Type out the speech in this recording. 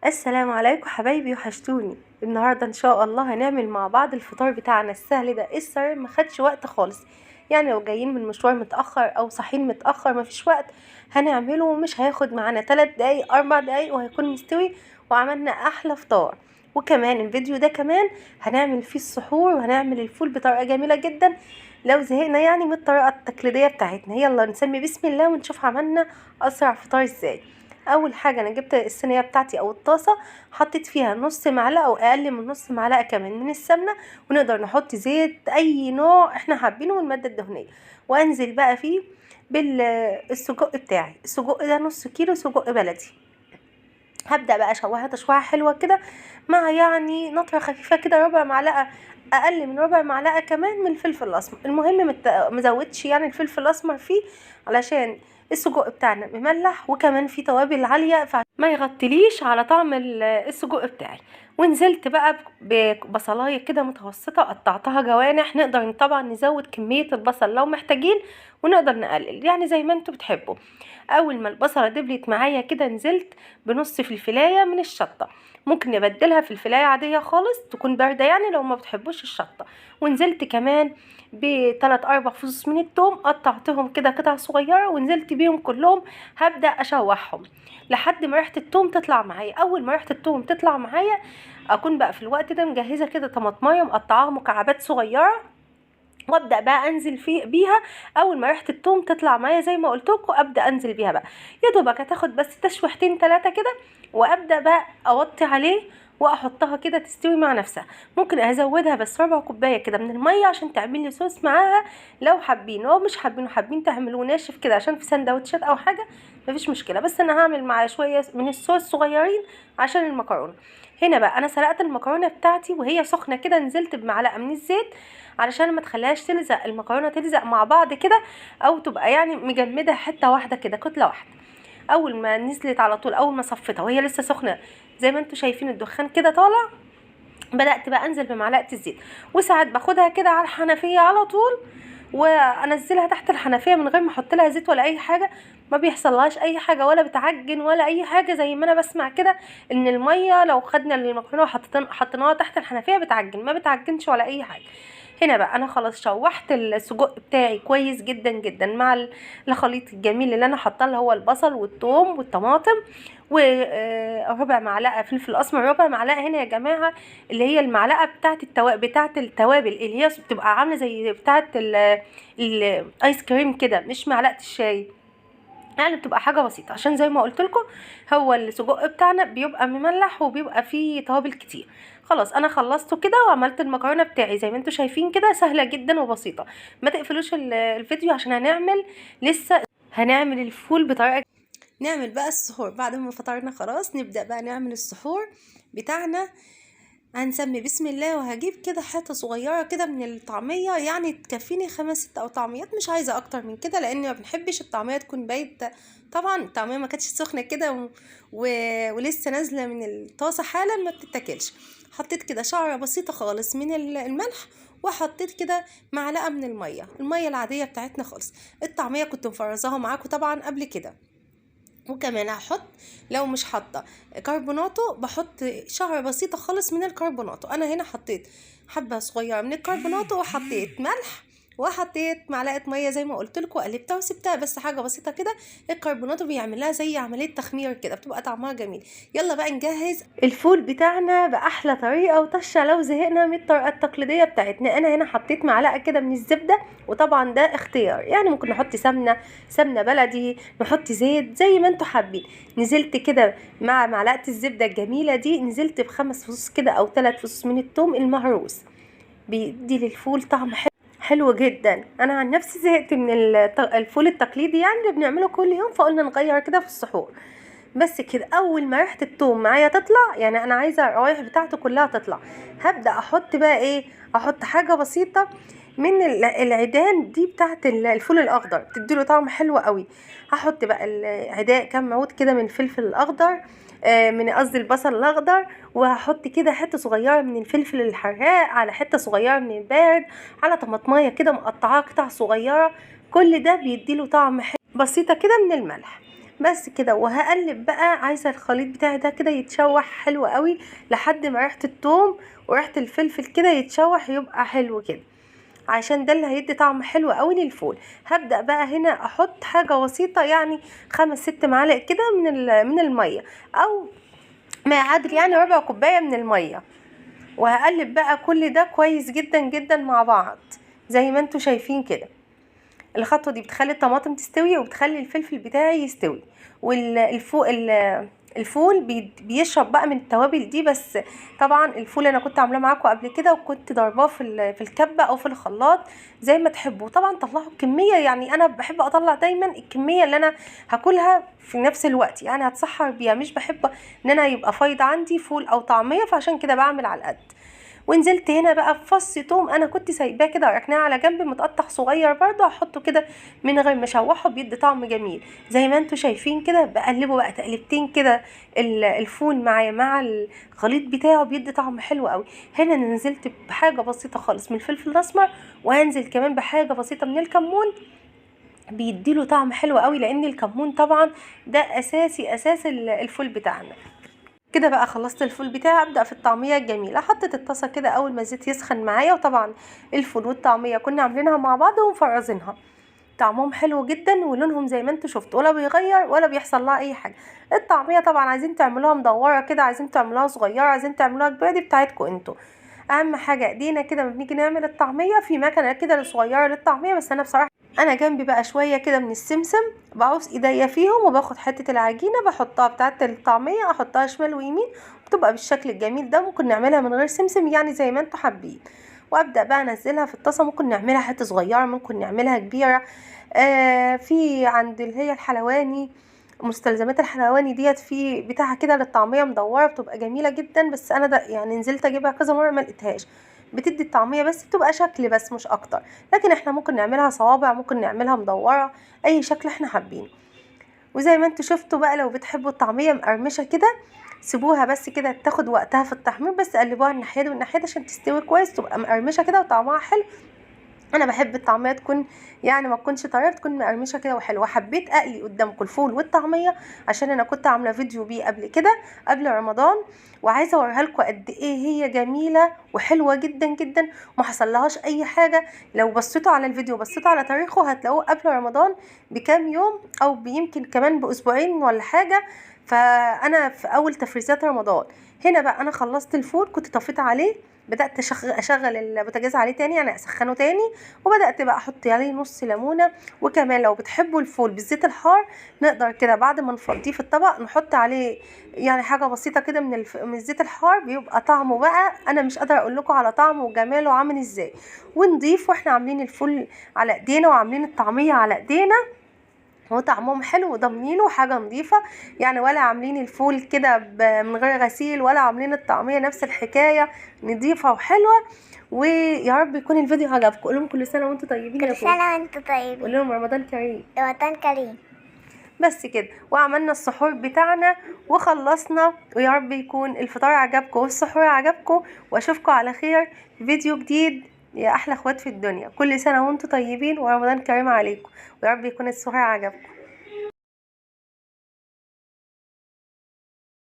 السلام عليكم حبايبي، وحشتوني. النهارده ان شاء الله هنعمل مع بعض الفطار بتاعنا السهل ده السريع، ما خدش وقت خالص. يعني لو جايين من مشوار متاخر او صاحيين متاخر ما فيش وقت هنعمله، ومش هياخد معانا 3 دقايق 4 دقايق وهيكون مستوي وعملنا احلى فطار. وكمان الفيديو ده كمان هنعمل فيه السحور وهنعمل الفول بطريقة جميلة جدا لو زهقنا يعني من الطريقة التقليدية بتاعتنا. يلا نسمي بسم الله ونشوف عملنا اسرع فطار ازاي. اول حاجة انا جبت الصينية بتاعتي او الطاسه، حطيت فيها نص معلقه او اقل من نص معلقه كمان من السمنة، ونقدر نحط زيت اي نوع احنا حابينه والمادة الدهنية. وانزل بقى فيه بالسجق بتاعي. السجق ده نص كيلو سجق بلدي. هبدا بقى اشوحها تشويحه حلوة كده مع يعني نطره خفيفة كده، ربع معلقه، اقل من ربع معلقه كمان من الفلفل الاسمر. المهم مزودش يعني الفلفل الاسمر فيه علشان السجق بتاعنا مملح وكمان فيه توابل عالية فما يغطيليش على طعم السجق بتاعي. ونزلت بقى ببصلايه كده متوسطه قطعتها جوانح. نقدر طبعا نزود كمية البصل لو محتاجين ونقدر نقلل يعني زي ما انتوا بتحبوا. اول ما البصله دبلت معايا كده نزلت بنص فلفلايه من الشطه، ممكن نبدلها فلفلايه عادية خالص تكون باردة يعني لو ما بتحبوش الشطه. ونزلت كمان بتلات اربع فصوص من الثوم قطعتهم كده قطع صغيرة ونزلت بيهم كلهم. هبدا اشوحهم لحد ما ريحه الثوم تطلع معايا. اول ما ريحه الثوم تطلع معايا اكون بقى في الوقت ده مجهزة كده طماطمايه مقطعاها مكعبات صغيرة، وابدا بقى انزل في بيها. اول ما ريحه الثوم تطلع معايا زي ما قلت لكم ابدا انزل بيها بقى، يا دوبك هتاخد بس تشويحتين 3 كده، وابدا بقى اوطي عليه واحطها كده تستوي مع نفسها. ممكن ازودها بس ربع كوباية كده من المية عشان تعمل لي صوص معاها لو حابين، لو مش حابين وحابين تعملوه ناشف كده عشان في سندوتشات او حاجة مفيش مشكلة، بس انا هعمل معاه شوية من الصوص صغيرين عشان المكرونه. هنا بقى انا سلقت المكرونه بتاعتي وهي سخنة كده، نزلت بمعلقه من الزيت علشان ما تخليهاش تلزق، المكرونه تلزق مع بعض كده او تبقى يعني مجمده حتة واحدة كده كتلة واحدة. اول ما نزلت على طول، اول ما صفتها وهي لسه سخنة زي ما انتم شايفين الدخان كده طالع، بدات بقى انزل بمعلقه الزيت. وساعات باخدها كده على الحنفية على طول وانزلها تحت الحنفية من غير ما احط لها زيت ولا اي حاجة، ما بيحصلهاش اي حاجة ولا بتعجن ولا اي حاجة. زي ما انا بسمع كده ان المية لو خدنا المكرونه وحطيناها تحت الحنفية بتعجن، ما بتعجنش ولا اي حاجة. هنا بقى انا خلاص شوحت السجق بتاعي كويس جدا جدا مع الخليط الجميل اللي انا حاطه اللي هو البصل والثوم والطماطم وربع معلقه فلفل اسمر. ربع معلقه هنا يا جماعة اللي هي المعلقة بتاعه بتاعه التوابل اللي هي بتبقى عامله زي بتاعه الايس كريم كده، مش معلقه الشاي، يعني بتبقى حاجة بسيطة عشان زي ما قلت لكم هو السجق بتاعنا بيبقى مملح وبيبقى فيه توابل كتير. خلاص انا خلصته كده وعملت المكرونه بتاعي زي ما انتم شايفين كده، سهلة جدا وبسيطة. ما تقفلوش الفيديو عشان هنعمل لسه، هنعمل الفول بطريقة. نعمل بقى السحور بعد ما فطرنا خلاص، نبدا بقى نعمل السحور بتاعنا. هنسمي بسم الله وهجيب كده حتة صغيرة كده من الطعمية يعني تكفيني 5 6 او طعميات، مش عايزه اكتر من كده لان ما بنحبش الطعمية تكون بايته. طبعا الطعمية ما كانتش سخنة كده ولسه نازله من الطاسه حالا ما بتتاكلش. حطيت كده شعره بسيطة خالص من الملح، وحطيت كده معلقه من المية، المية العادية بتاعتنا خالص. الطعمية كنت مفرزاها معاكم طبعا قبل كده. وكمان هحط لو مش حاطه كربوناتو بحط شعره بسيطة خالص من الكربوناتو. انا هنا حطيت حبه صغيرة من الكربوناتو وحطيت ملح وحطيت معلقه مية زي ما قلت لكم، قلبتها وسبتها بس حاجة بسيطة كده. الكربوناتو بيعمل لها زي عملية تخمير كده، بتبقى طعمها جميل. يلا بقى نجهز الفول بتاعنا باحلى طريقه وطشه لو زهقنا من الطريقة التقليدية بتاعتنا. انا هنا حطيت معلقه كده من الزبدة، وطبعا ده اختيار يعني ممكن نحط سمنه بلدي، نحط زيت زي ما انتم حابين. نزلت كده مع معلقه الزبدة الجميلة دي، نزلت ب5 فصوص كده او 3 فصوص من الثوم المهروس، بيدي للفول طعم حلو جدا. انا عن نفسي زهقت من الفول التقليدي يعني اللي بنعمله كل يوم، فقلنا نغير كده في السحور. بس كده اول ما ريحه الثوم معايا تطلع، يعني انا عايزه الروايح بتاعته كلها تطلع، هبدا احط بقى ايه، احط حاجة بسيطة من العيدان دي بتاعه الفول الاخضر، بتديله طعم حلو قوي. هحط بقى العداء كام عود كده من الفلفل الاخضر، من قصدي البصل الاخضر، وهحط كده حتة صغيرة من الفلفل الحراق، على حتة صغيرة من البارد، على طماطمايه كده مقطعاها قطع صغيرة. كل ده بيديله طعم حلو. بسيطة كده من الملح. بس كده. وهقلب بقى، عايزه الخليط بتاعي ده كده يتشوح حلو قوي لحد ما ريحه الثوم وريحه الفلفل كده يتشوح، يبقى حلو كده، عشان ده اللي هيدي طعم حلو قوي للفول. هبدأ بقى هنا احط حاجة بسيطة، يعني 5-6 معالق كده من المية، او ما يعادل يعني ربع كوباية من المية. وهقلب بقى كل ده كويس جدا جدا مع بعض زي ما انتوا شايفين كده. الخطوة دي بتخلي الطماطم تستوي وبتخلي الفلفل بتاعي يستوي، والفول بيشرب بقى من التوابل دي. بس طبعا الفول انا كنت عاملاه معاكم قبل كده، وكنت ضرباه في الكبه او في الخلاط زي ما تحبوا. طبعا طلعوا الكمية، يعني انا بحب اطلع دايما الكمية اللي انا هاكلها في نفس الوقت، يعني هتسحر بيها، مش بحب ان انا يبقى فايض عندي فول او طعميه، فعشان كده بعمل على القد. ونزلت هنا بقى بفص توم انا كنت سايباه كده وركناه على جنب متقطع صغير برده، هحطه كده من غير ما اشوحه، بيدي طعم جميل زي ما انتم شايفين كده. بقلبه بقى تقلبتين كده الفول مع الخليط بتاعه، بيدي طعم حلو قوي. هنا انا نزلت بحاجة بسيطة خالص من الفلفل الاسمر، وهنزل كمان بحاجة بسيطة من الكمون، بيديله طعم حلو قوي، لان الكمون طبعا ده اساسي اساس الفول بتاعنا. كده بقى خلصت الفول بتاعي، ابدا في الطعمية الجميلة. حطيت الطاسه كده اول ما الزيت يسخن معايا، وطبعا الفول والطعميه كنا عاملينها مع بعض ومفرزينها، طعمهم حلو جدا ولونهم زي ما انتم شفتوا، ولا بيغير ولا بيحصل لها اي حاجة. الطعمية طبعا عايزين تعملوها مدورة كده، عايزين تعملوها صغيرة، عايزين تعملوها كبيرة، دي بتاعتكم انتوا. اهم حاجة ايدينا كده لما بنيجي نعمل الطعمية في مكنه كده صغيرة للطعميه، بس انا بصراحة انا جنبي بقى شوية كده من السمسم، بعوز ايديا فيهم وباخد حتة العجينة بحطها بتاعه الطعمية، احطها شمال ويمين، بتبقى بالشكل الجميل ده. ممكن نعملها من غير سمسم، يعني زي ما انتوا حابين. وابدا بقى انزلها في الطاسه، ممكن نعملها حتة صغيرة، ممكن نعملها كبيرة. في عند اللي هي الحلواني، مستلزمات الحلواني ديت في بتاعها كده للطعميه مدورة، بتبقى جميلة جدا، بس انا ده يعني نزلت اجيبها كذا مرة ما لقيتهاش. بتدي الطعمية بس بتبقى شكل بس مش اكتر، لكن احنا ممكن نعملها صوابع، ممكن نعملها مدورة، اي شكل احنا حابينه. وزي ما انتوا شفتوا بقى، لو بتحبوا الطعمية مقرمشه كده سيبوها بس كده تاخد وقتها في التحمير، بس قلبوها الناحية دي والناحية دي عشان تستوي كويس، تبقى مقرمشه كده وطعمها حلو. انا بحب الطعمية تكون يعني ما تكونش طرية، تكون مقرمشه كده وحلوه. حبيت اقلي قدامكم الفول والطعميه عشان انا كنت عامله فيديو بيه قبل كده قبل رمضان، وعايزه اوريها لكم قد ايه هي جميلة وحلوه جدا جدا، وما حصلهاش اي حاجة. لو بصيتوا على الفيديو بصيتوا على تاريخه هتلاقوه قبل رمضان بكام يوم، او يمكن كمان باسبوعين ولا حاجة. فانا في اول تفريزات رمضان. هنا بقى انا خلصت الفول، كنت طفيت عليه، بدات اشغل البوتاجاز عليه تاني، يعني اسخنه تاني، وبدات بقى احط عليه نص ليمونه. وكمان لو بتحبوا الفول بالزيت الحار نقدر كده بعد ما نفضيه في الطبق نحط عليه يعني حاجة بسيطة كده من الزيت الحار، بيبقى طعمه بقى انا مش قادرة اقول لكم على طعمه وجماله عامل ازاي. ونضيف واحنا عاملين الفول على ايدينا وعاملين الطعمية على ايدينا، وطعمهم حلو وضامنينه حاجة نظيفة يعني، ولا عاملين الفول كده من غير غسيل، ولا عاملين الطعمية نفس الحكاية، نظيفة وحلوه. ويا رب يكون الفيديو عجبكم. قول لهم كل سنة وانتم طيبين. كل سنة وانتم طيبين. قول لهم رمضان كريم. رمضان كريم. بس كده، وعملنا السحور بتاعنا وخلصنا. ويا رب يكون الفطار عجبكم والسحور عجبكم، واشوفكم على خير في فيديو جديد يا احلى اخوات في الدنيا. كل سنة وانتم طيبين ورمضان كريم عليكم، ويا رب يكون السحور عجبكم.